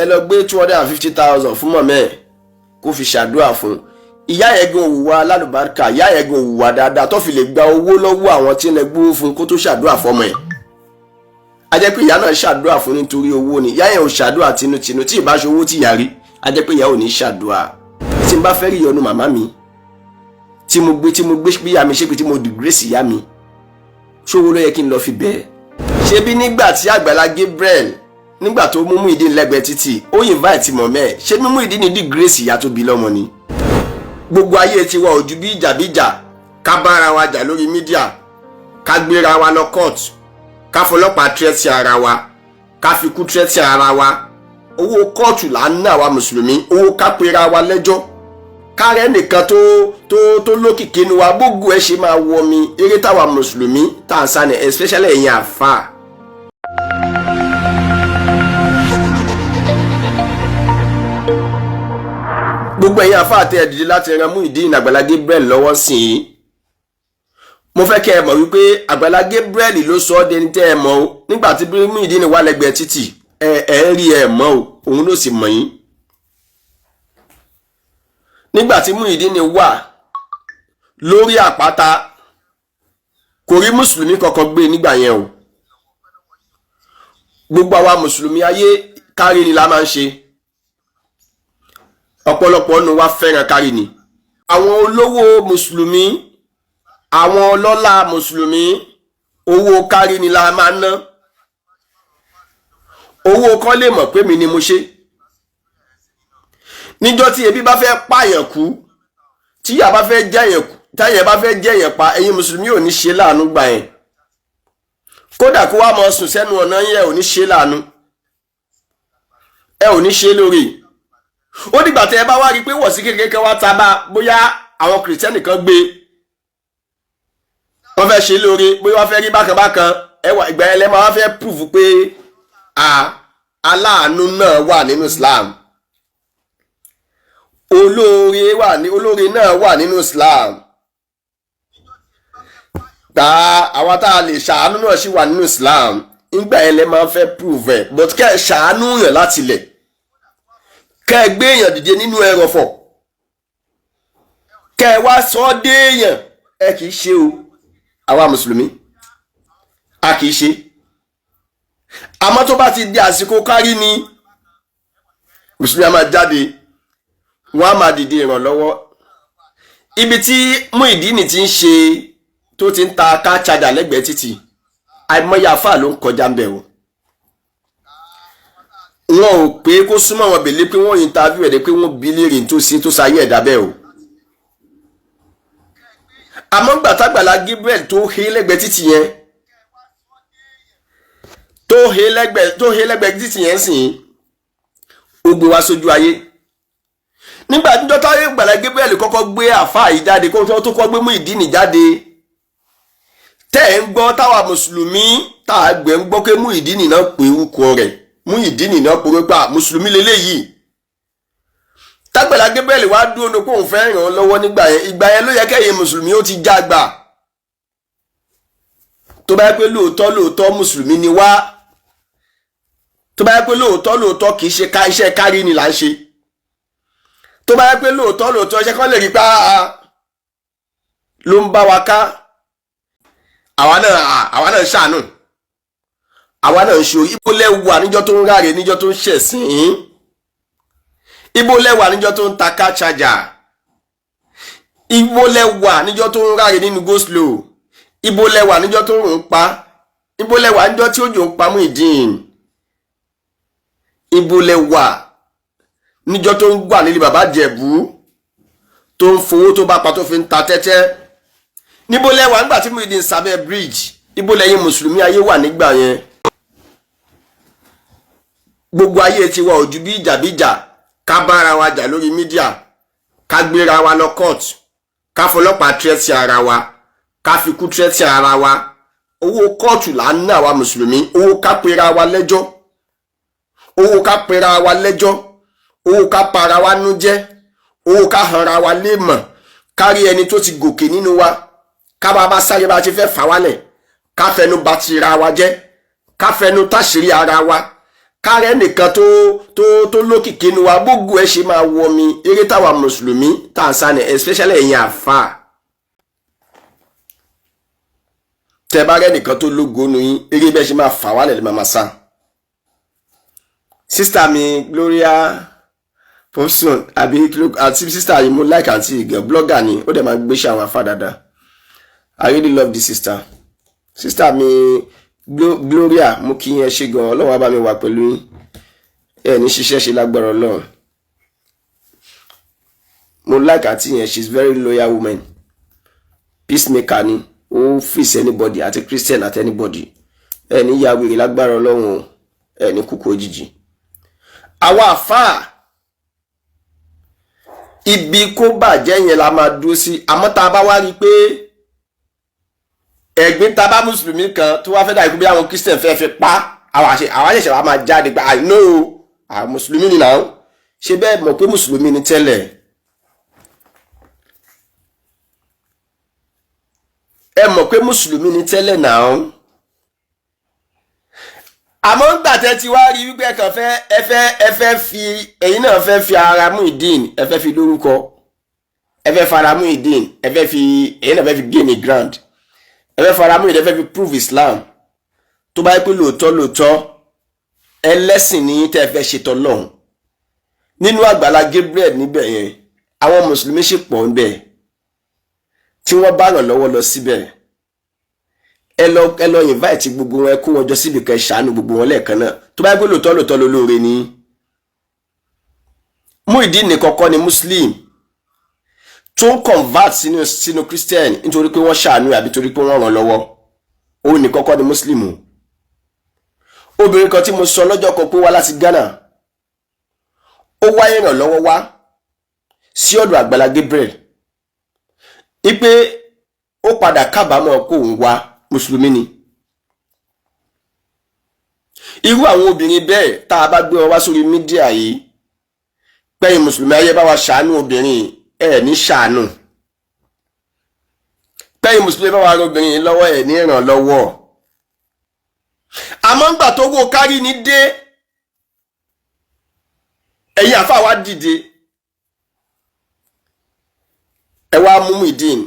Ẹ lọ gbé 250,000 fún mọ̀mọ́ ẹ̀ kó fi ṣàdúrà fún ìyá yẹn. Gan òwúwa alálùbáríkà, ìyá yẹn gan òwúwa dáadáa tó fi lè gba owó lọ́wọ́ àwọn tí ń lẹ gbówó fún kó tó ṣàdúrà fọmọ ẹ̀. A jẹ́ pé ìyá náà ṣàdúrà fún nítorí owó ni. Ìyá yẹn ò ṣàdúrà tinútinú. Tí ìbá ṣe owó tí ìyá rí, a jẹ́ pé ìyá ò ní ṣàdúrà. Tí n bá fẹ́ rí ìyọnu màmá mi, tí mo gbé bí ìyá mi ṣépè, tí mo disgrace ìyá mi, ṣówó ló yẹ kí n lọ fi bẹ́ẹ̀? Ṣé bí nígbà tí Àgbàlá Gabriel, nígbà tó mú Muyideen lẹ́gbẹ̀ẹ́ títì, ó invite mọ̀mẹ́ ẹ̀, ṣé mímú Muyideen ní disgrace ìyá tó bí lọ́mọ ni? Gbogbo ayé tiwa ò ju bí ìjà bí ìjà, ká bára wa jà lórí media, ká gbéra wa lọ court, ká fọlọ́pàá threat ara wa, ká fi kú threat ara wa. Owó kóòtù là ń ná àwa mùsùlùmí, owó ká pera wa lẹ́jọ́, kárẹ́ nìkan tó lókìkí nu wa, gbogbo ẹ ṣe máa wọ mi. Eré táwa mùsùlùmí tá à ń sá ni, especially ẹ̀yin àfáà. Gbogbo ẹ̀yin àfáà tẹ́ ẹ dìde láti ran Muyideen Àgbàlá Gabriel lọ́wọ́ sí i, mo fẹ́ kẹ́ ẹ mọ̀ wípé Àgbàlá Gabriel ló sọ ọ́ dẹni tẹ́ ẹ mọ̀ o. Nígbà tí Muyideen wà lẹ́gbẹ̀ẹ́ títì, ẹ ẹ ń rí ẹ mọ̀ o, òun ló sì mọ̀ yín. Nígbà tí Muyideen wà lórí àpáta, kò rí mùsùlùmí kankan gbé nígbà yẹn o. Gbogbo àwa mùsùlùmí ayé, kárí ni la máa ń ṣe. Ọ̀pọ̀lọpọ̀ nù wa fẹ́ràn kárí ni. Àwọn olówó mùsùlùmí, àwọn ọlọ́lá mùsùlùmí, owó kárí ni la máa ń ná. Owó kan lè mọ̀ pé mi ni mo ṣe. Níjọ́ tí ebi bá fẹ́ pààyàn kú, tíyà bá fẹ́ jẹ̀yàn kú, táyà bá fẹ́ jẹ̀yàn pa, ẹ̀yin mùsùlùmí ò ní ṣe láàánú gbà yẹn. Kódà kó wá mọ sùn sẹ́nu ọ̀nà yẹn, ò ní ṣe láàánú, ẹ ò ní ṣe lórí. Ó dìgbà tẹ ẹ bá wá rí i pé wọ̀sí kékeré kan wá ta bá, bóyá àwọn kìrìsìtẹ́nì kan gbé, wọ́n fẹ́ ṣe lórí, bóyá wọ́n fẹ́ rí bákan bákan, ẹ wà ìgbà yẹn lẹ́ máa wá fẹ́ prove pé a aláàánú náà wà nínú Islam, olóore wà ní, olóore náà wà nínú Islam, tá àwa tá a lè ṣàánú náà sì wà nínú Islam. Ìgbà yẹn lẹ́ máa fẹ́ prove ẹ̀. But kẹ́ ẹ ṣàánú yàn láti lẹ̀, kẹ́ ẹ gbé èèyàn dìde nínú ẹrọ̀fọ̀, kẹ́ ẹ wá sọ ọ́ déèyàn, ẹ kì í ṣe o. Àwa mùsùlùmí, a kì í ṣe. Àmọ́ tó bá ti di àsìkò kárí ni, mùsùlùmí a máa jáde, wọ́n á máa dìde ìrànlọ́wọ́. Ibi tí Muyideen ti ń ṣe, tó ti ń ta car charger lẹ́gbẹ̀ẹ́ títì, àìmọye àfáà ló ń kọjá ń bẹ̀ o. Wọn ò pé kó súnmọ́ wọn bèlè pé wọ́n interview ẹ̀ dé, pé wọ́n bi léèrè tó sí tó sáyé ẹ̀dá bẹ́ẹ̀ o. Àmọ́ gbàtàgbàlá Gabriel tó hé lẹ́gbẹ̀ẹ́ títì yẹn, tó hé lẹ́gbẹ̀ẹ́ títì yẹn sìn, ó gbé wá sójú ayé. Nígbà tí dọ́tà Àgbàlá Gabriel kọ́kọ́ gbé àfáà yìí jáde, kó tó kọ́ gbé Muyideen jáde, tẹ́ ẹ̀ ń gbọ́ táwa mùsùlùmí tá a gbẹ̀ ń gbọ́ pé Muyideen náà pé orúkọ rẹ̀, Muyideen náà pé orúkọ mùsùlùmí lélẹ́yìí. Tágbàlá Gabriel wá dúró ní pé òun fẹ́ ràn án lọ́wọ́ nígbà yẹn, ìgbà yẹn ló yẹ kẹ́yìn mùsùlùmí ó ti já gbà. Tó bá yẹ pé lóòótọ́ lóòótọ́ mùsùlùmí ni wá, tó bá yẹ pé lóòótọ́ lóòótọ́ kì í ṣe ká iṣẹ́ kárí ni là ń ṣe, tó bá yẹ pé lóòótọ́ lóòótọ́ iṣẹ́ kan lè rí pa ló ń bá wa ká, àwa náà ṣàánú, àwa náà ń ṣe. Ibo lẹ wà níjọ́ tó ń ráre, níjọ́ tó ń ṣẹ̀sìn? Ibo lẹ wà níjọ́ tó ń ta car charger? Ibo lẹ wà níjọ́ tó ń ráre nínú go slow? Ibo lẹ wà níjọ́ tó ń pa? Ibo lẹ wà níjọ́ tí òjò ń pa Muyideen? Ibo lẹ wà níjọ́ tó ń gbà nílé bàbá Jẹ̀bú, tó ń fowó tó bá pa tó fi ń ta tẹ́tẹ́? Níbo lẹ wà nígbà tí Muyideen sábẹ́ bridge? Ibo lẹ́yìn mùsùlùmí ayé wà nígbà yẹn? Gbogbo ayé tiwa ò ju bí ìjà bí ìjà, ká bára wa jà lórí media, ká gbéra wa lọ court, ká fọlọ́pàá threat ara wa, ká fi kú threat ara wa. Owó kóòtù là ń ná àwa mùsùlùmí, owó ká pera wa lẹ́jọ́, owó ká pera wa lẹ́jọ́, owó ká para wa nú jẹ́, owó ká hanra wa lé mọ̀, kárí ẹni tó ti gòkè nínú wa, ká bá bá sáré bá ti fẹ́ fà wálẹ̀, ká fẹnu bà tira wa jẹ́, ká fẹnu táṣìírí ara wa. Kárẹ́ nìkan tó lókìkí nu wa, gbogbo ẹ ṣe máa wọ mi. Eré táwa mùsùlùmí tá à ń sá ni, especially ẹ̀yin àfáà. Tẹ bá rẹ́ nìkan tó lógo nu yín, eré bẹ́ẹ̀ ṣe máa fà wálẹ̀ lè máa sá. Sister mi Gloria Popson àbí àti sister yìí, mo like àǹtí ìgẹ̀, blogger ni, ó dẹ̀ máa gbéṣẹ́ àwọn afá dáadáa. I really love this sister. Sister mi Gloria, mo kí yín, ẹ ṣé gan. Ọlọ́run á bá mi wà pẹ̀lú yín, ẹ ní ṣiṣẹ́ ṣe lágbára Ọlọ́run. Mo like àǹtí yẹn, she is very loyal woman, peacemaker ni, ó face anybody, àti Christian àti anybody. Ẹ ní ya wèrè lágbára Ọlọ́run o, ẹ ní kúkú òjijì. Àwa àfáà, ibi kó bàjẹ́ yẹn la máa dúró sí. Àmọ́ tá a bá wá rí i pé ẹ̀gbin tá a bá mùsùlùmí kan tó wá fẹ́ dàbí pé àwọn Christian fẹ́ fi pa àwọn àṣẹ, àwọn àṣẹṣẹ wa máa jáde pé, "I know, àwọn mùsùlùmí ni náà." Ṣe bẹ́ẹ̀ mọ̀ pé mùsùlùmí ni tẹ́lẹ̀? Ẹ mọ̀ pé mùsùlùmí ni tẹ́lẹ̀ náà. Àmọ́ ńgbà tẹ́ ti wá rí wípé ẹ kàn fẹ́ ẹ fẹ́ fi, ẹ̀yin náà fẹ́ fi ara Muyideen, ẹ fẹ́ fi lórúkọ, ẹ fẹ́ fara Muyideen, ẹ fẹ́ fi, ẹ̀yin náà fẹ́ fi gain a ground, ẹ fẹ́ fara Muyideen, ẹ fẹ́ fi prove Islam. Tó bá yẹ pé lóòótọ́ lóòótọ́ ẹlẹ́sìn ní tẹ́ ẹ fẹ́ ṣe tọ́lọ́hún nínú Àgbàlá Gabriel níbẹ̀ yẹn, àwọn mùsùlùmí sì pọ̀ ńbẹ̀ tí wọ́n bá ràn lọ́wọ́ lọ síbẹ̀. Ẹ lọ invite gbogbo wọn, ẹ kó wọn jọ síbi kan, ẹ ṣàánú gbogbo wọn lẹ́ẹ̀kan náà, tó bá yẹ pé lóòótọ́ lóòótọ́ lólóore ni. Muyideen nìkan kọ́ ni Muslim tó ń convert sínú Christian nítorí pé wọ́n ṣàánú àbí torí pé wọ́n ràn lọ́wọ́. Òun nìkan kọ́ ni Muslim o. Obìnrin kan tí mo sọ lọ́jọ́ kan pé wá láti Ghana, ó wá ìrànlọ́wọ́ wá sí ọ̀dọ̀ Àgbàlá Gabriel, wípé ó padà kábàámọ̀ kó òun wá, mùsùlùmí ni. Irú àwọn obìnrin bẹ́ẹ̀, tá a bá gbé wọn wá sórí media yìí, pẹ́yìn mùsùlùmí ayé bá wa ṣàánú obìnrin, ẹ̀ ní ṣàánú. Pẹ́yìn mùsùlùmí bá wa ran obìnrin lọ́wọ́, ẹ̀ ní ìrànlọ́wọ́. Àmọ́ ńgbà tó wó kárí ní dé, ẹ̀yin àfa wa dìde, ẹ wá mú Muyideen,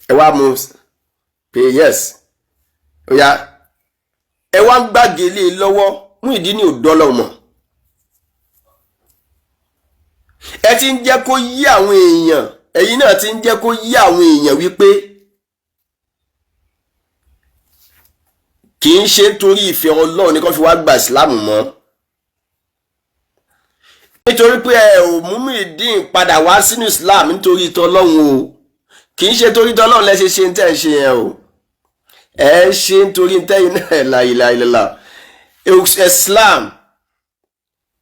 ẹ wá mú pé yes, ó yá, ẹ wá ń gbàgé lé lọ́wọ́. Muyideen ní òdọ́lọ́ mọ̀. Ẹ ti ń jẹ́ kó yí àwọn èèyàn, ẹ̀yin náà ti ń jẹ́ kó yí àwọn èèyàn wípé kì í ṣe nítorí ìfẹ́ Ọlọ́run ní kó fi wá gba ìsìláàmù mọ́, nítorí pé ẹ ò mú Muyideen padà wá sínú Islam nítorí tọlọ́run o. Kì í ṣe torí tọlọ́run lẹ ṣe ṣe ń tẹ́ ń ṣe yẹn o. Ẹ ṣe nítorí tẹ́yìn náà. La ilaha illallah. Islam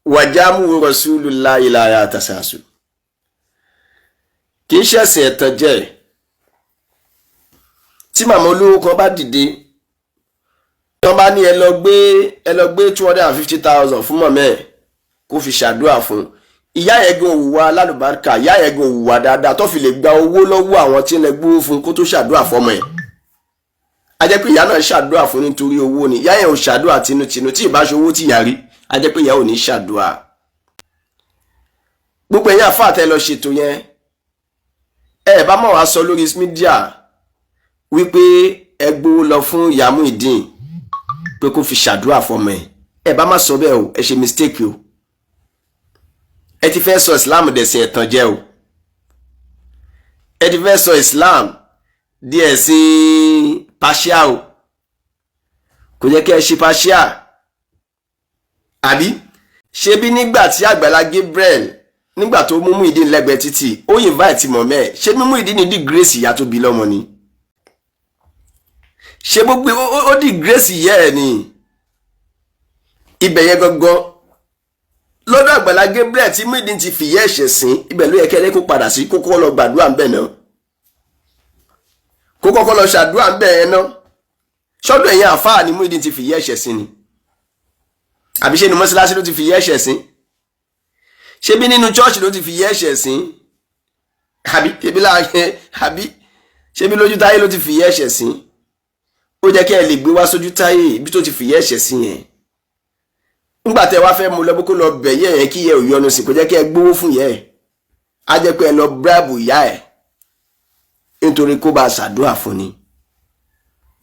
wàjámù Rasulullahi la yatasasu, kì í ṣẹ̀sìn ẹ̀tàn jẹ́. Tí màmá olówó kan bá dìde, tán bá ní ẹ lọ gbé 250,000 fún mọ̀mẹ́ ẹ̀ kó fi ṣàdúrà fún ìyá yẹn gan, òwúwa alálùbáríkà, ìyá yẹn gan òwúwa dáadáa tó fi lè gba owó lọ́wọ́ àwọn tí ń lẹ gbówó fún kó tó ṣàdúrà fọmọ ẹ̀. A jẹ́ pé ìyá náà ṣàdúrà fún nítorí owó ni. Ìyá yẹn ò ṣàdúrà tinútinú. Tí ìbá ṣe owó tí ìyá rí, a jẹ́ pé ìyá ò ní ṣàdúrà. Gbogbo ẹ̀yin àfáà tẹ́ lọ ṣètò yẹn, ẹ bá mọ̀ wá sọ lórí media wípé ẹ gbowó lọ fún ìyá Muyideen pé kó fi ṣàdúrà fọmọ ẹ. Ẹ bá má sọ bẹ́ẹ̀ o, ẹ ṣe mistake o. Ẹ ti fẹ́ sọ Islam dẹ̀sìn ẹ̀tàn jẹ́ o. Ẹ ti fẹ́ sọ Islam di ẹ̀sìn partial o. Kò yẹ kí ẹ ṣe partial àbí? Ṣebí nígbà tí Àgbàlá Gabriel, nígbà tó mú Muyideen lẹ́gbẹ̀ẹ́ títì, ó invite mọ̀mẹ́ ẹ̀, ṣé mímú Muyideen ní disgrace ìyá tó bí lọ́mọ ni? Ṣé gbogbo ó disgrace ìyá ẹ̀ ni? Ibẹ̀ yẹn gangan lọ́dọ̀ Àgbàlá Gabriel tí Muyideen ti fìyẹ́ ẹ̀ṣẹ̀ sìn, ibẹ̀ ló yẹ kí ẹ kó padà sí, kókó lọ gbàdúrà ń bẹ̀ náà, kó kọ́kọ́ lọ ṣàdúrà ń bẹ̀ yẹn náà. Ṣọ́dọ̀ ẹ̀yìn àfáà ni Muyideen ti fìyẹ́ ẹ̀ṣẹ̀ sìn ni? Àbí ṣé inú mọ́ṣáláṣí ló ti fìyẹ́ ẹ̀ṣẹ̀ sìn? Ṣé bí nínú chọ́ọ̀ṣì ló ti fìyẹ́ ẹ̀ṣẹ̀ sìn? Àbí ṣebí láàyè? Àbí ṣebí lójú táyé ló ti fìyẹ́ ẹ̀ṣẹ̀ sìn? Ó jẹ́ kí ẹ lè gbé wá sójú táyé ibi tó ti fìyẹ́ ẹ̀ṣẹ̀ sí yẹn. Nígbà tẹ́ wá fẹ́ mú lọ bí kó lọ bẹ̀ yẹ́ yẹn kí yẹ ò yọnu sí, kò jẹ́ kí ẹ gbówó fún yẹ ẹ̀. Á jẹ́ pé ẹ lọ bíráàbù ìyá ẹ̀ nítorí kó bá a ṣàdúrà fún ni.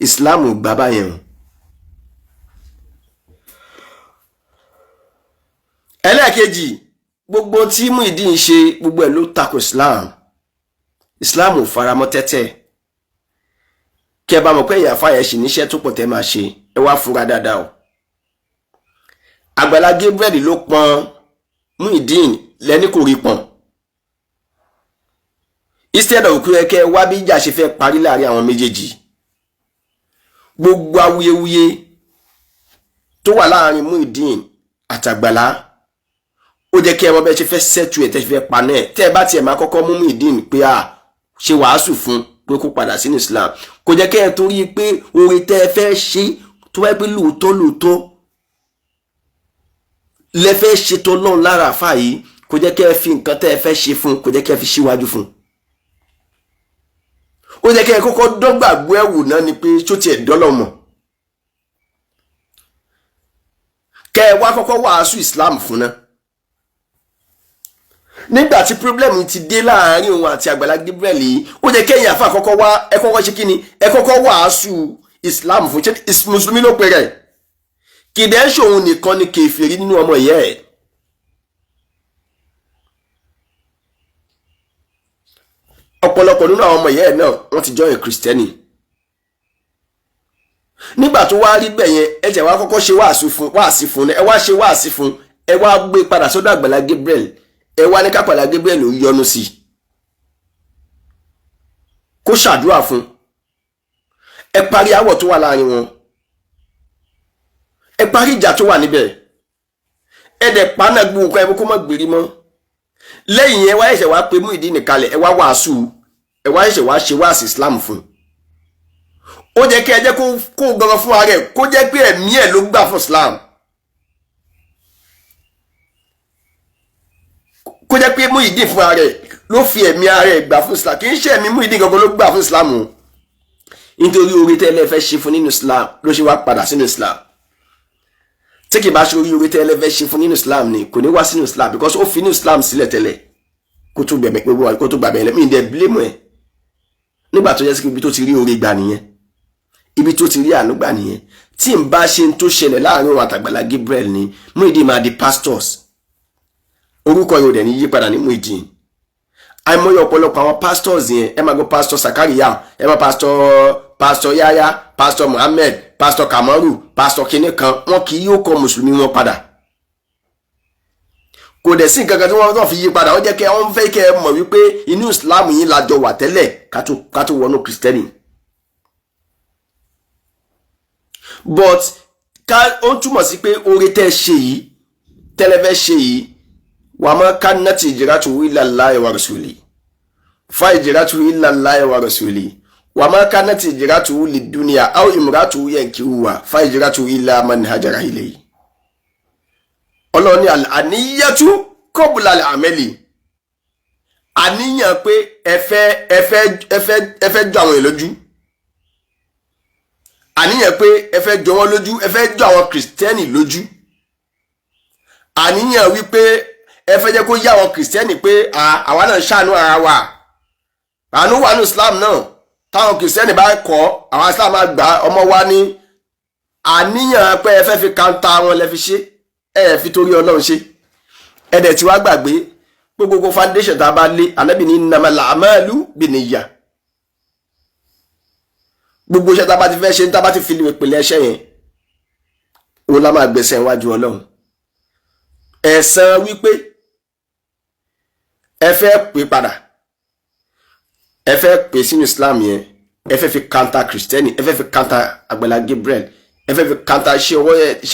Islam ò gbà báyẹn o. Ẹlẹ́ẹ̀kejì, gbogbo tí Muyideen ń ṣe gbogbo ẹ̀ ló tako Islam. Islam ò faramọ́ tẹ́tẹ́. Kí ẹ bá mọ̀ pé ẹ̀yà fàyẹ̀ ṣì níṣẹ́ tó pọ̀ tẹ́ máa ṣe, ẹ wá fura dáadáa o. Àgbàlá Gabriel ló pọn Muyideen lẹ́ni kò rí pọn. Instead of kí ẹ kẹ́ wá bí ìjà ṣe fẹ́ parí láàrin àwọn méjèèjì, gbogbo awuyewuye tó wà láàrin Muyideen àtàgbàlá, ó jẹ́ kí ẹ mọ̀ bẹ́ẹ̀ ṣe fẹ́ sẹ́tù ẹ̀ tẹ́ ṣe fẹ́ paná ẹ̀. Tẹ́ ẹ bá tiẹ̀ máa kọ́kọ́ mú Muyideen pé a ṣe wàásù fún pé kó padà sínú Islam, kò jẹ́ kí ẹ torí pé oore tẹ́ ẹ fẹ́ ṣe tó wáyé pé lóòótọ́ lóòótọ́ lẹ fẹ́ ṣe tọ́lọ́run lára àfáà yìí, kò jẹ́ kí ẹ fi nǹkan tẹ́ ẹ fẹ́ ṣe fún, kò jẹ́ kí ẹ fi síwájú fún. Ó jẹ́ kí ẹ kọ́kọ́ dọ́gbàgbọ́ ẹ̀wù náà ni pé ṣó tiẹ̀ dọ́lọ́ mọ̀, kẹ́ ẹ wá kọ́kọ́ wàásù Islam fún náà. Nígbà tí problem ti dé láàárín òun àti Àgbàlá Gabriel yìí, ó jẹ́ kẹ́yìn àfa kọ́kọ́ wá, ẹ kọ́kọ́ ṣe kíni, ẹ kọ́kọ́ wàásù Islam fún. Ṣé mùsùlùmí ló pe rẹ̀? Kìdẹ́ ṣòun nìkan ni kèfèrí nínú ọmọ ìyá ẹ̀. Ọ̀pọ̀lọpọ̀ nínú àwọn ọmọ ìyá ẹ̀ náà wọ́n ti join Kristẹni. Nígbà tó wá rí bẹ́ẹ̀ yẹn, ẹ jẹ́ wá kọ́kọ́ ṣe wáàsí fún, ẹ wá ṣe wáàsí fún, ẹ wá gbé padà sọ́dọ̀ Àgbàlá Gabriel, ẹ wá ní kápàlà Gabriel ó yọ́nú sí i kó ṣàdúrà fún. Ẹ parí aáwọ̀ tó wà láàrin wọn, ẹ parí ìjà tó wà níbẹ̀, ẹ dẹ̀ paná gbogbo nǹkan ẹ kó má gbèrí mọ́. Lẹ́yìn yẹn, wá ẹ̀ṣẹ̀ wá pé Muyideen kalẹ̀, ẹ wá wàásù, ẹ wá ẹ̀ṣẹ̀ wá ṣe wáàsí Islam fún. Ó jẹ́ kí ẹ jẹ́ kó gangan fún ara ẹ̀, kó jẹ́ pé ẹ̀mí ẹ̀ ló gbà fún Islam, kó jẹ́ pé Muyideen fún ara ẹ̀ ló fi ẹ̀mí ara ẹ̀ gbà fún Islam. Kì í ṣe ẹ̀mí Muyideen gangan ló gbà fún Islam o, nítorí oore tẹ́lẹ̀ fẹ́ ṣe fún nínú Islam ló ṣe wá padà sínú Islam. Tí kì bá ṣe orí oore tẹ́lẹ̀ fẹ́ ṣe fún nínú Islam ni kò ní wá sínú Islam, because ó fi nínú Islam sílẹ̀ tẹ́lẹ̀ kó tó gbẹ̀mẹ̀ pé kó tó gbàgbẹ́ lẹ́mí ìdẹ blame ẹ̀. Nígbà tó yẹ sí ibi tó ti rí oore gbà nìyẹn, ibi tó ti rí àánú gbà nìyẹn. Tí n bá ṣe tó ṣẹlẹ̀ láàrin òun àtàgbàlá Gabriel ni Muyideen máa di pastors, orúkọ yóò dẹ̀ ní yípadà ní Muyideen. Àìmọye ọ̀pọ̀lọpọ̀ àwọn pastors yẹn, ẹ máa gbọ́ pastor Sakaria, ẹ máa pastor Yaya, pastor Muhammed, pastor Kamaru, pastor kinní kan, wọn kì í yóò kọ mùsùlùmí wọn padà. Kò dẹ̀ sí nǹkan kan tí wọ́n náà fi yí padà. Ó jẹ́ kẹ́ wọ́n fẹ́ kẹ́ ẹ mọ̀ wípé inú Islam yín la jọ wà tẹ́lẹ̀ ká tó wọnú Kristẹni. But ká ó túmọ̀ sí pé oore tẹ́ ṣe yìí, tẹ́lẹ̀ fẹ́ ṣe yìí, wà má kanat hijratuhu ila Allahi wa rasuli fa hijratuhu ila Allahi wa rasuli wà má kanat hijratuhu lidunya aw imratuhu yankihuha fa hijratuhu ila man hajara ilayhi. Ọlọ́run ní àníyàtú qabla al-amali, àníyàn pé ẹ fẹ́ jọ àwọn èèyàn lójú, àníyàn pé ẹ fẹ́ jọ wọ́n lójú, ẹ fẹ́ jọ àwọn kìrìsìtẹ́nì lójú, àníyàn wípé ẹ fẹ́ jẹ́ kó yá àwọn kìrìsìtẹ́nì pé àwa náà ń ṣàánú ara wa, àánú wà ní Islam náà, táwọn kìrìsìtẹ́nì bá kọ́ àwọn Islam máa gbà ọmọ wa ní. Àníyàn pé ẹ fẹ́ fi kanta wọn lẹ fi ṣe, ẹ fi torí Ọlọ́run ṣe. Ẹ dẹ̀ tí wàá gbàgbé gbogbo foundation tá a bá lé, Ànábì ní innamal a'malu binniyah. Gbogbo iṣẹ́ tá a bá ti fẹ́ ṣe, tá a bá ti fi ìpìlẹ̀ ẹṣẹ́ yẹn, òun la máa gbẹ̀sẹ̀ iwájú Ọlọ́run. Ẹ̀san wípé ẹ fẹ́ pè padà, ẹ fẹ́ pè sínú Islam yẹn, ẹ fẹ́ fi kanta Kristẹni, ẹ fẹ́ fi kanta Àgbàlá Gabriel, ẹ fẹ́ fi kanta iṣẹ́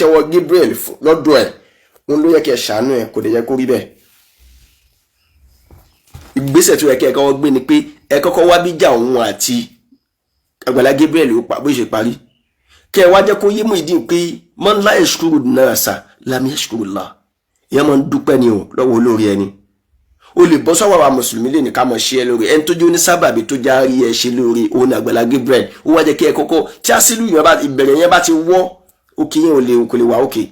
ọwọ́ Gabriel lọ́dọ̀ ẹ̀, òun ló yẹ kí ẹ ṣàánú ẹ, kò dẹ̀ yẹ kó rí bẹ́ẹ̀. Ìgbésẹ̀ tó yẹ kí ẹ kọ́kọ́ gbé ni pé ẹ kọ́kọ́ wá bíjà òun àti Àgbàlá Gabriel ó pa bó ṣe parí, kí ẹ wá jẹ́ kó yé Muyideen pé man la yashkuru nasa lam yashkuru Allah. Ìyẹn máa ń dúpẹ́ ni o lọ́wọ́ olórí ẹni. O lè bọ́ sọ́wọ́ àwa mùsùlùmí lè ní ká mọ̀ ṣe ẹ lóore. Ẹni tó jẹ́ onísábàbí tó já rí ẹ ṣe lóore, òun ní Àgbàlá Gabriel. Ó wá jẹ́ kí ẹ kọ́kọ́ tí àṣìlú yẹn bá ìbẹ̀rẹ̀ yẹn bá ti wọ́ òkè yẹn, ò lè kò lè wà òkè.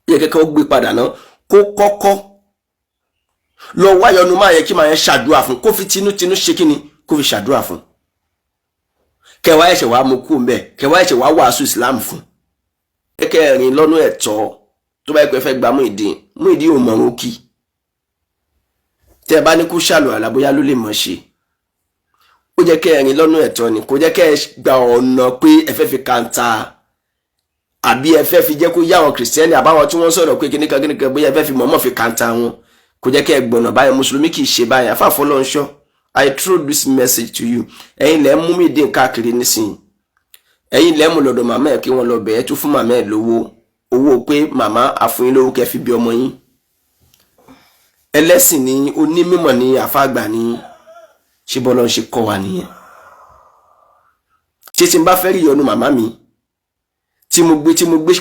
Ó yẹ kẹ́kẹ́ ó gbé padà náà, kó kọ́kọ́ lọ wáyọnu máa yẹ kí máa yẹn ṣàdúrà fún, kó fi tinútinú ṣe kíni, kó fi ṣàdúrà fún. Kẹwàá ẹ̀ṣẹ̀ wàá mú kú mbẹ, kẹwàá ẹ̀ṣẹ̀ wàá wàásù Islam fún. Kẹ́kẹ́ rìn lọ́nà ẹ̀tọ́. Tó bá yẹ pé fẹ́ gba Muyideen, Muyideen ò mọ̀rún kí. Tẹ́ ẹ bá ní kó ṣàlù àlà, bóyá ló lè mọ̀ ṣe. Ó jẹ́ kẹ́ ẹ rìn lọ́nà ẹ̀tọ́ ni, kò jẹ́ kẹ́ ẹ gba ọ̀nà pé ẹ fẹ́ fi kàńtà àbí ẹ fẹ́ fi jẹ́ kó yá àwọn Kìrìsìtẹ́nì àbáwọn tí wọ́n sọ̀rọ̀ pé kíníkan kíníkan, bóyá ẹ fẹ́ fi mọ̀ọ́mọ̀ fi kàńtà wọn. Kò jẹ́ kẹ́ ẹ gbọ̀nà báyìí. Mùsùlùmí kì í ṣe báyìí. Àfàfọ́ ló ń ṣọ́. I throw this message to you. Ẹ̀yin lẹ́ mú Muyideen káàkiri nísìnyí, ẹ̀yin lẹ́ mú lọ́dọ̀ màmá ẹ̀ kí wọ́n lọ bẹ̀ẹ́ tún fún màmá ẹ̀ lówó, owó pé màmá àfúnyín lówó kẹ́ fi bí ọmọ yín. Ẹlẹ́sìn ní, onímọ̀ ní, àfàgbà ní. Ṣé bọ́lá ń ṣe kọ́ wa nìyẹn? Ṣé tí n bá fẹ́ rí ìyọnu màmá mi, tí mo gbé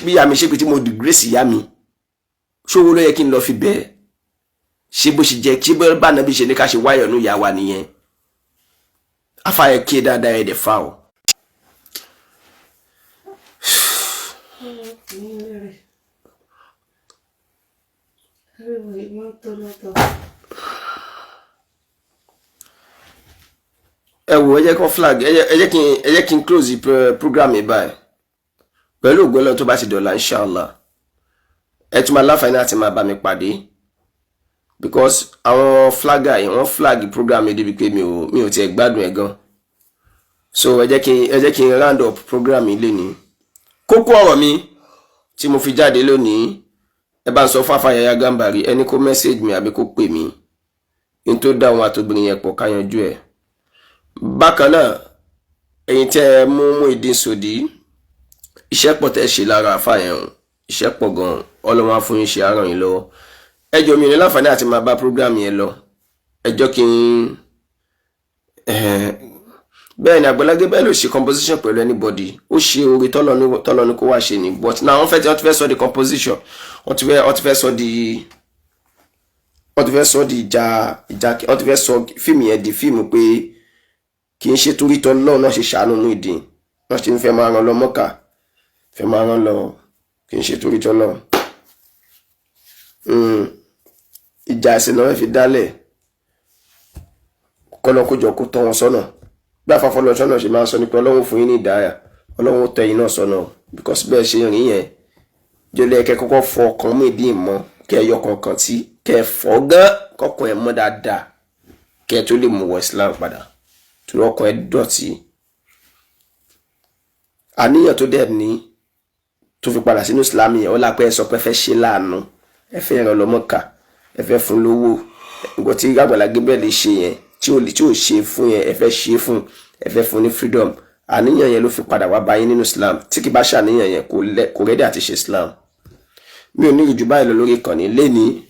bí ìyá mi ṣépè, tí mo disgrace ìyá mi, ṣówó ló yẹ kí n lọ fi bẹ́ẹ̀? Ṣé bó ṣe jẹ́, ṣé bá nàbí ṣe ní ká ṣe wáyọ̀nù ìyá wa nìyẹn? Afáyẹ ké dáadáa, ẹ̀ dẹ̀ fa o. Ẹ wò, ẹ jẹ́ kó flag. Ẹ jẹ́ kí n close the program yìí báyìí pẹ̀lú ògo Ọlọ́run. Tó bá ti dọ̀la, inshallah, ẹ tún máa láǹfààní àti máa bá mi pàdé, because àwọn flagger yìí, wọ́n flag program yìí débi pé mi ò tiẹ̀ gbádùn ẹ̀ gan. So ẹ jẹ́ kí n round up program yìí lénìí. Kókó ọ̀rọ̀ mi tí mo fi jáde lónìí, ẹ bá ń sọ fún Àfàyàyà Gàmbàrí, ẹni kó message mi àbí kó pè mí ní tó dá òun àtòbìnrin yẹn pọ̀, ká yanjú ẹ̀. Bákan náà, ẹ̀yin tẹ́ ẹ mú Muyideen sòdí, iṣẹ́ pọ̀ tẹ́ ṣe lára àfàyàn o, iṣẹ́ pọ̀ gan-an. Ọlọ́run á fún yín ṣe, àràn yín lọ́wọ́. Ẹ jọ̀ọ́, mi ò ní láǹfààní àti máa bá program yẹn lọ. Ẹ jọ́ kí n bẹ́ẹ̀ ni, Àgbàlá Gabriel ló ṣe composition pẹ̀lú anybody. Ó ṣe oore tọ́lọ́ ní kó wá ṣe ni, but now wọ́n ti fẹ́ sọ di composition, wọ́n ti fẹ́ sọ di, wọ́n ti fẹ́ sọ di ìjà ìjà, wọ́n ti fẹ́ sọ fíìmù yẹn di fíìmù pé kì í ṣe torí tọ́lọ́ náà ṣe ṣàánú Muyideen, wọ́n ṣe ń fẹ́ máa ràn lọ Mọ́kà, fẹ́ máa ràn lọ. Kì í ṣe torí tọ́lọ́. Ìjà ẹ̀sìn náà fi dálẹ̀. Kọ́lọ́ kójọ kó tọ́ wọn sọ́nà. Bí àfàfọ́ sọ́nà ṣe máa ń sọ ní pé Ọlọ́run fún yín ní ìdáyà, Ọlọ́run ó tọ́ ẹ̀yin náà sọ́nà, because bẹ́ẹ̀ ṣe rìn yẹn jọlẹ̀. Kẹ́ kọ́kọ́ fọ ọkàn Muyideen mọ́, kẹ́ ẹ yọ kọ̀ọ̀kan tí kẹ́ ẹ fọ́ gán, kọ́kàn ẹ mọ́ dáadáa, kẹ́ ẹ tó lè mú wọ Islam padà, torí ọkàn ẹ dọ̀tí. Àníyàn tó dẹ̀ ní tó fi padà sínú Islam yẹn, ó lápẹ́ ẹ sọ pé ẹ fẹ́ ṣe láàánú, ẹ fẹ́ ràn lọ́mọ́ka, ẹ fẹ́ fún lówó. Nǹkan tí Àgbàlá Gabriel lè ṣe yẹn tí ò ṣe fún yẹn, ẹ fẹ́ ṣe fún, ẹ fẹ́ fún ní freedom. Àníyàn yẹn ló fi padà wá bá yín nínú Islam. Tí kì bá ṣàníyàn yẹn, kò ready àti ṣe Islam. Mi ò ní ìrìjú báyìí lọ lórí ìkànnì lénìí.